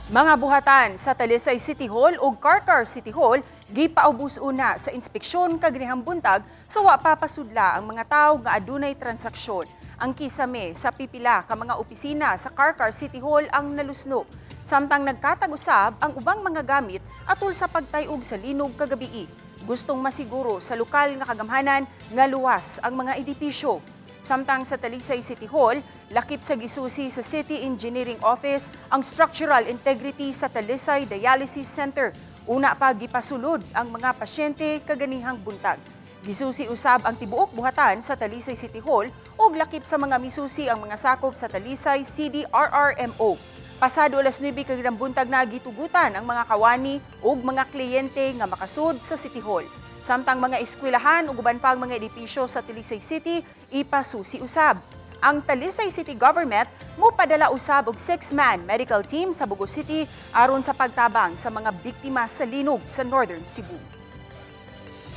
Mga buhatan sa Talisay City Hall ug Carcar City Hall gipaubos una sa inspeksyon kaganihang buntag sa wa pa pasudla ang mga tawo nga adunay transaksyon. Ang kisame sa pipila ka mga opisina sa Carcar City Hall ang nalusno. Samtang nagkatag-usab ang ubang mga gamit atol sa pagtayog sa linog kagabii. Gustong masiguro sa lokal nga kagamhanan nga luwas ang mga edipisyo. Samtang sa Talisay City Hall, lakip sa gisusi sa City Engineering Office ang structural integrity sa Talisay Dialysis Center. Una pa gipasulod ang mga pasyente kaganihang buntag. Gisusi usab ang tibuok buhatan sa Talisay City Hall ug lakip sa mga misusi ang mga sakop sa Talisay CDRRMO. Pasado alas 9 kaganang buntag na gitugutan ang mga kawani ug mga kliyente nga makasud sa City Hall. Samtang mga eskwelahan ug uban pang mga edipisyo sa Talisay City ipasusi usab. Ang Talisay City Government mopadala usab og six-man medical team sa Bogo City aron sa pagtabang sa mga biktima sa linog sa Northern Cebu.